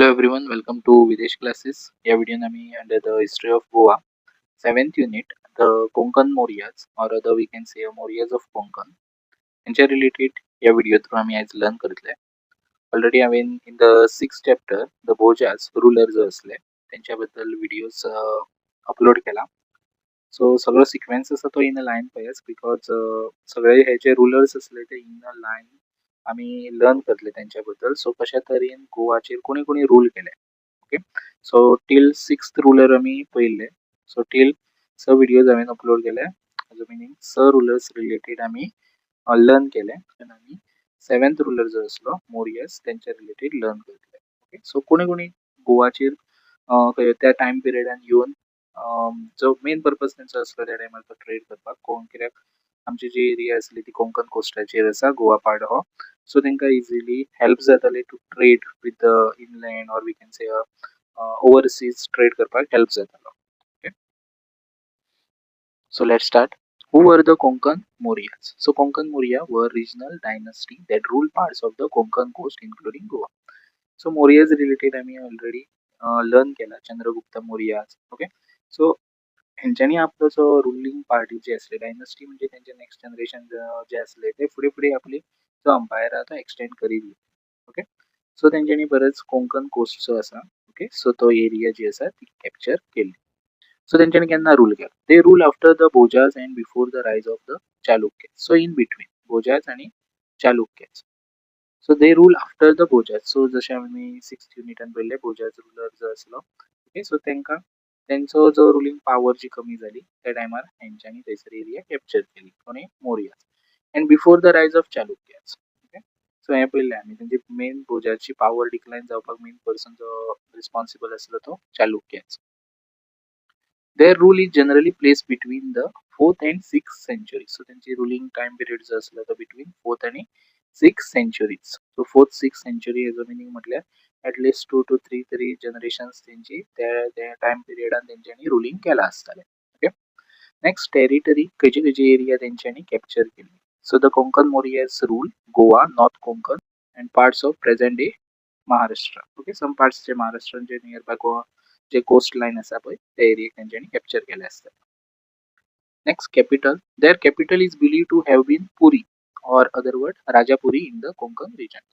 Everyone, welcome to Videsh Classes. या व्हिडिओन आमी under the history of Goa, seventh unit, the Konkan Mauryas, or other we can say Mauryas of Konkan, हेंच्या related या video through आमी आयज learn करतले. Already हांवें in the sixth chapter, the Bhojas ruler जो आसले, तेंच्या बद्दल व्हिडियोज अपलोड केला. सो सगळो सिक्वेन्स आसा तो इन अ लायन पळयात, because सगळे हे जे रुलर्स आसले ते इन अ लायन आमी लर्न करतले तेंच्या बद्दल. सो कशा तरेन गोवाचेर कोणी कोणी रूल केले. Okay, so till sixth ruler आमी पळयल्ले. सो टील स व्हिडियोज हांवें अपलोड केले. हाजो मिनींग स रुलर्स रिलेटेड आमी लर्न केले आनी आमी सेवेंथ रुलर जो आसलो मोरियस, तेंच्या रिलेटेड लर्न करतले. ओके, सो कोणी कोणी गोवाचेर त्या टायम पिरियडान येवन, जो मेन पर्पज तेंचो आसलो त्या टायमार तो ट्रेड करपाक. कोण कित्याक आमची जी एरिया आसली ती कोंकण कोस्टाचेर आसा, गोवा पार्ट हो. सो तांकां इजिली हेल्प जाताले to trade with the inland, or we can say overseas trade करपाक हेल्प जातालो. Okay, so let's start. Who were the Konkan Mauryas? So Konkan Maurya were regional dynasty that ruled parts of the Konkan coast, including Goa. So Mauryas related आमी already learn केला, Chandragupta Mauryas. Okay, so हेंच्यांनी आपलो जो ruling party जी आसली, डायनस्टी म्हणजे तेंचे next generation जे आसले, ते फुडें फुडें आपली जो अंपायर आहा तो एक्सटेंड करीत गेले. ओके, सो तेंच्यांनी बरेच कोंकण कोस्ट जो आसा, ओके, सो तो एरिया जी आसा ती कॅप्चर केल्ली. सो तेंच्यांनी केन्ना रूल केलो? They rule after the Bhojas and before the rise of the Chalukya. So in between Bhojas आणि Chalukyas. So they rule after the Bhojas. So जशें आमी सिक्स्थ युनिटान पळयल्लें, भोजाज रुलर जो आसलो, ओके, सो तांकां तेंचो जो रुलींग पावर जी कमी जाली, त्या टायमार हेंच्यांनी थंयसर एरिया कॅप्चर केली. कोणी? मोरियाज. And before the rise of Chalukyas. Okay, so हें पळयल्लें आमी, तेंची मेन भोजाची पावर डिक्लायन जावपाक मेन पर्सन जो रिस्पॉन्सिबल आसलो तो Chalukyas. Their rule is generally placed between the fourth and sixth century. So त्यांची रुलिंग टाइम पिरियड जो आसलो तो बिटवीन फोर्थ आणि six centuries. So fourth, sixth century हेजो मिनींग म्हटल्यार एटलिस्ट टू टू three तरी जनरेशन्स तेंची त्या त्या टायम पिरियडान तेंच्यांनी रुलींग केलां आसतलें. ओके, नेक्स्ट टेरिटरी, खंयची खंयची एरिया तेंच्यांनी कॅप्चर केल्ली? So the Konkan Mauryas rule Goa, North Konkan and parts of present day Maharashtra. Okay, some parts जे महाराष्ट्रान जे नियर बाय गोवा जे कोस्ट लायन आसा पळय, त्या एरियेक तेंच्यांनी कॅप्चर केले आसतले. Next, capital. Their capital is believed to have been Puri, or other word Rajapuri, in the Konkan region.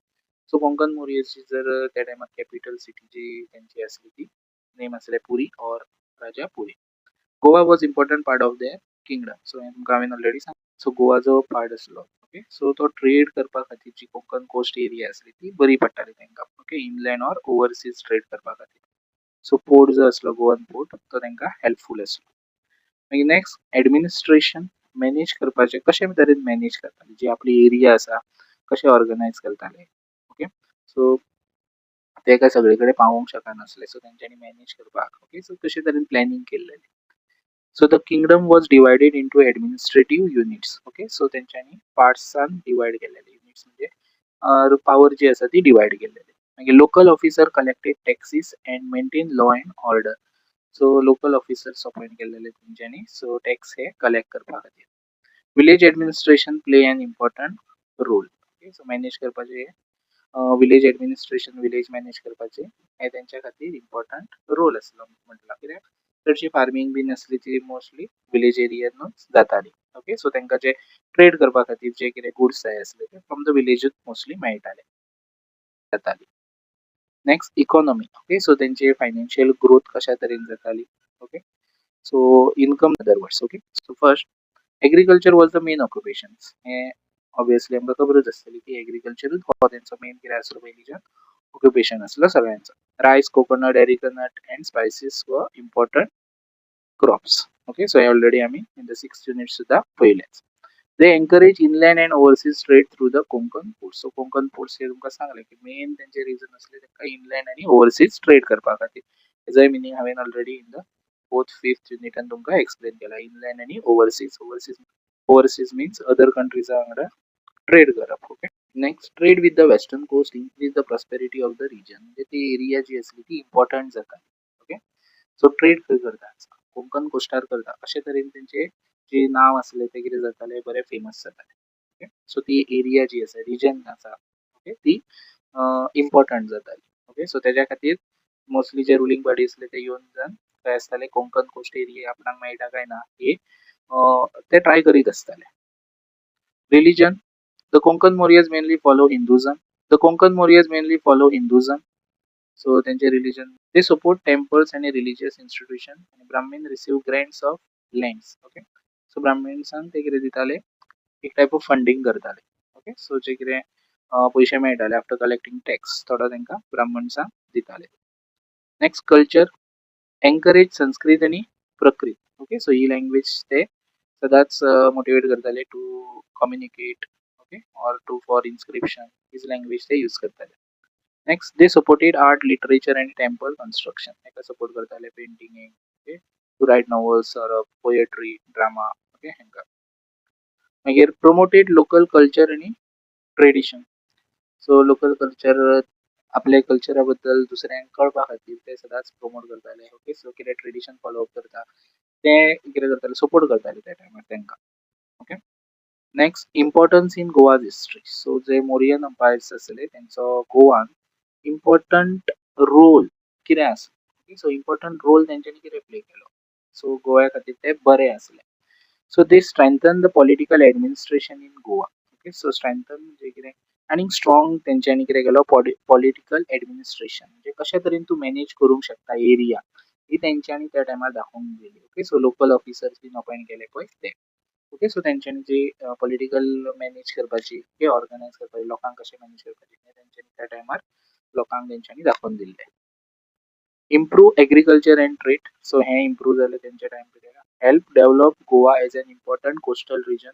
So Konkan मोरियाची जर त्या टायमार कॅपिटल सिटी जी तेंची आसली, ती नेम आसले पुरी or Rajapuri. Goa was important part of their kingdom. So हें तुमकां हांवें ऑलरेडी सांग. सो गोवा जो पार्ट आसलो, ओके, सो तो ट्रेड करपा खातीर जी कोंकण कोस्ट एरिया आसली ती बरी पडटाली तांकां, okay, inland or overseas trade करपा खातीर. सो पोर्ट जो आसलो, गोवन पोर्ट, तो तांकां हेल्पफूल आसलो. मागीर नेक्स्ट एडमिनिस्ट्रेशन. मॅनेज करपाचें, कशे तरेन मॅनेज करताले, जी आपली एरिया आसा कशें ऑर्गनायज करताले. ओके, सो ते काय सगळे कडेन पावोवंक शकनासले, सो तेंच्यांनी मॅनेज करपाक, ओके, सो कशे तरेन प्लॅनिंग केल्लें. So the kingdom was divided into administrative units. Okay, so तेंच्यांनी पार्ट्सान डिवायड केलेले, युनिट्स म्हणजे पावर जी आसा ती डिवायड केलेली. मागीर local officer collected taxes and maintain law and order. So local officers appoint केलेले तेंच्यांनी, सो टॅक्स हे कलेक्ट करपा खातीर. Village administration play an important role. Okay, so manage करपाचे, विलेज एडमिनिस्ट्रेशन, विलेज मॅनेज करपाचे हे तेंच्या खातीर इम्पॉर्टंट रोल आसलो म्हटलां. कित्याक चडशी फार्मींग बीन आसली ती मोस्टली विलेज एरियानूच जाताली. ओके, सो तांकां जे ट्रेड करपा खातीर जे कितें गुड्स जाय आसले ते फ्रॉम the विलेजूच मोस्टली मेळटाले, जाताली. Next economy. ओके, सो तेंची फायनान्शियल ग्रोथ कशा तरेन जाताली? Okay, so income, other words. Okay, so first, agriculture was the main occupation. हें ऑब्वियसली आमकां खबरूच आसतली की एग्रीकल्चरूच हो तेंचो मेन कितें आसलो पयलींच्यान, ऑक्युपेशन आसलो सगळ्यांचो. Rice, coconut, arecanut and spices were important crops. Okay, so hey already आमी इन the sixth unit सुद्दां पळयलेंच. They encourage inland and overseas trade through the Konkan port. So Konkan ports हे तुमकां सांगलें की मेन तेंचे reason आसलें तांकां inland आनी ओवरसीज ट्रेड करपा खातीर. हेजोय मिनींग हांवें already in the fourth, fifth युनिटान तुमकां एक्सप्लेन केला, इनलँड आनी ओवरसीज. ओवरसीज मिन्स अदर कंट्रीजा वांगडा ट्रेड करप. Okay, next, trade with the western coast increase the prosperity of the region. म्हणजे ती एरिया जी आसली ती इम्पॉर्टंट जाताली. ओके, सो ट्रेड खंय करता? कोंकण कोस्टार करता. अशे तरेन तेंचे जे नांव आसलें तें कितें जातालें? बरें फेमस जातालें. ओके, सो ती एरिया जी आसा, रिजन आसा, ओके, ती इम्पॉर्टंट जाताली. ओके, सो तेज्या खातीर मोस्टली जे रुलींग पार्टी आसले ते येवन जावन काय आसताले, कोंकण कोस्ट एरिया आपणाक मेळटा काय ना हे ते ट्राय करीत आसताले. Religion: the Konkan Mauryas mainly follow Hinduism. The Konkan Mauryas mainly follow Hinduism. So तेंचे रिलीजन, they support temples आनी रिलीजियस इन्स्टिट्यूशन आनी Brahmin receive grants of lands. Okay, so ब्राह्मण्सांक ते कितें दिताले, एक टायप ऑफ फंडींग करताले. ओके, सो जे कितें पयशे मेळटाले आफ्टर कलेक्टिंग टॅक्स, थोडो तांकां ब्राह्मण्सांक दिताले. Next, culture. एनकरेज संस्कृत आनी प्राकृत. ओके, सो ही लँग्वेज ते सदांच मोटिवेट करताले to communicate, okay, or to for inscription his language ते यूज करताले. Next, they supported art, literature आनी टेम्पल कन्स्ट्रक्शन. हेका सपोर्ट करताले, पेंटिंगेक, okay, to write novels or poetry, drama, okay, हेंका. मागीर प्रोमोटेड लोकल कल्चर आनी ट्रेडिशन. सो लोकल कल्चर, आपल्या कल्चरा बद्दल दुसऱ्यांक कळपा खातीर ते सदांच प्रमोट करताले. ओके, सो कितें ट्रेडिशन फॉलो अप करता ते कितें करताले, सपोर्ट करताले त्या टायमार तांकां. Okay, next, importance in Goa's history. So जे मोरियन एम्पायर्स आसले तेंचो गोवान इम्पॉर्टंट रोल कितें आसा? ओके, सो इम्पॉर्टंट रोल तेंच्यांनी कितें प्ले केलो, सो गोव्या खातीर ते बरे आसले. So they strengthen the political administration in Goa. Okay, so strengthen म्हणजे कितें, आनीक स्ट्रॉंग तेंच्यांनी कितें केलो, पॉलिटिकल एडमिनिस्ट्रेशन, म्हणजे कशे तरेन तूं मॅनेज करूंक शकता एरिया, ही तेंच्यांनी त्या टायमार दाखोवन दिली. ओके, सो लोकल ऑफिसर्स बीन अपॉयंट केले पळय ते. ओके, सो तेंच्यांनी जी पॉलिटिकल मॅनेज करपाची, ओके, ऑर्गनायज करपाची, लोकांक कशें मॅनेज करपाचें, तें तेंच्यांनी त्या टायमार लोकांक तेंच्यांनी दाखोवन दिल्लें. Improve agriculture and trade. So हें इम्प्रूव जालें तेंच्या time पिरियडार. Help develop Goa as an important coastal region.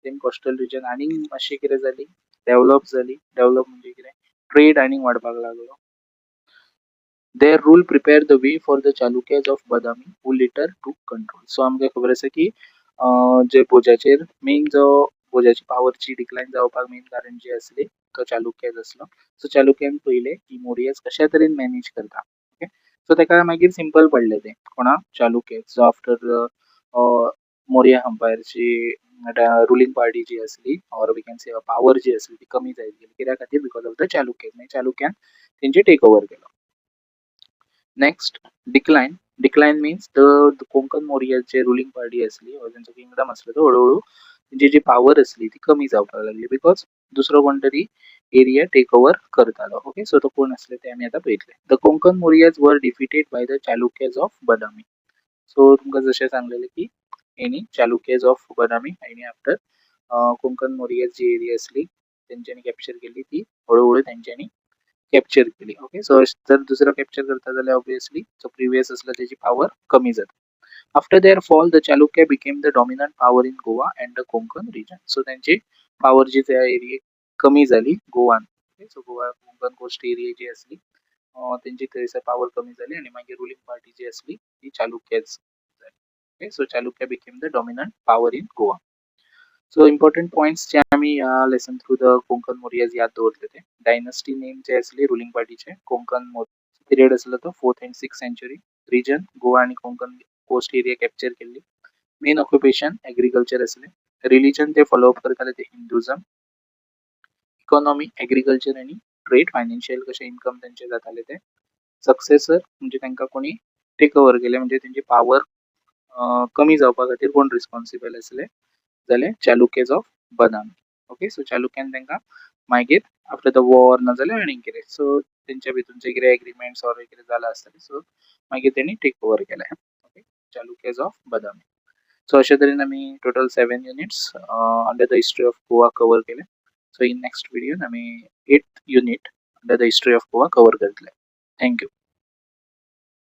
Then coastal region आनीक मातशी कितें जाली, डेवलप जाली. डेवलप म्हणजे कितें, ट्रेड आनीक वाडपाक लागलो. Their rule prepare the way for the Chalukyas of Badami, who later took control. So आमकां खबर आसा की जे भोजाचेर मेन, जो भोजाची पावरची डिक्लायन जावपाक मेन कारण जे आसली तो चालुक्याज आसलो. सो चालुक्यान पयलें की मोरियाज कशा तरेन मॅनेज करता. ओके, सो ताका मागीर सिंपल पडलें तें कोणा, चालुक्याज. सो आफ्टर मौर्य एम्पायरची रुलींग पार्टी जी आसली, or we can say power जी आसली, ती कमी जायत गेली. कित्या खातीर? Because of the Chalukyas. मागीर चालुक्यान तेंचे टेक ओवर केलो. Next, decline. Decline means the Konkan Maurya J ruling party आसली or तेंचो किंगडम आसलो, तो हळूहळू तेंची जी पावर आसली ती कमी जावपाक लागली, because दुसरो कोण तरी एरिया टेक ओवर करतालो. ओके, सो तो कोण आसले ते आमी आतां पळयतले. The Konkan Mauryas were defeated by the Chalukyas of Badami. So तुमकां जशें सांगलेलें की हेणी चालुक्याज ऑफ बदामी हेणी आफ्टर कोंकण मोरियाज जी एरिया आसली तेंच्यांनी कॅप्चर केली, ती हळूहळू तेंच्यांनी कॅप्चर केली. ओके, सो जर दुसरो कॅप्चर करता जाल्यार ऑब्वियसली जो प्रिवियस आसलो तेजी पावर कमी जाता. After their fall, the Chalukya became the dominant power in Goa and the Konkan region. So त्यांची पावर जी त्या एरियेक कमी जाली गोवान. So Goa, Konkan coast area जी आसली, तेंची थंयसर पावर कमी जाली आनी मागीर रुलींग पार्टी जी आसली ती चालुक्याज जाली. Okay, so Chalukya became the dominant power in Goa. So important points जे आमी ह्या lesson through the Konkan Mauryas याद दवरले ते, डायनस्टी नेम जे आसली रुलींग पार्टीचे, कोंकण मौर्य. पिरियड आसलो तो fourth and sixth century. Region Goa आनी कोंकण कोस्ट एरिया कॅप्चर केल्ली. मेन ऑक्युपेशन एग्रीकल्चर आसलें. रिलीजन ते फॉलो अप करताले ते हिंदुझम. इकॉनॉमी एग्रीकल्चर आनी ट्रेड. फायनान्शियल कशें इन्कम तेंचे जाताले ते. सक्सेसर म्हणजे तांकां कोणी टेक ओवर केले, म्हणजे तेंची पावर कमी जावपा खातीर कोण रिस्पॉन्सिबल आसले जाल्यार चालुक्यज ऑफ बदामी. ओके, सो चालुक्यान तांकां मागीर आफ्टर the war नाजाल्यार आनीक कितें, सो तेंच्या भितून जे कितें एग्रीमेंट्स ऑर कितें जालां आसतलें, सो मागीर तेणी टेक ओवर केलें. Okay, Chalukyas of Badami. So अशे तरेन आमी total seven units under the history of Goa cover केले. सो इन नेक्स्ट व्हिडियोन आमी eighth unit under the history of Goa cover करतले. Thank you.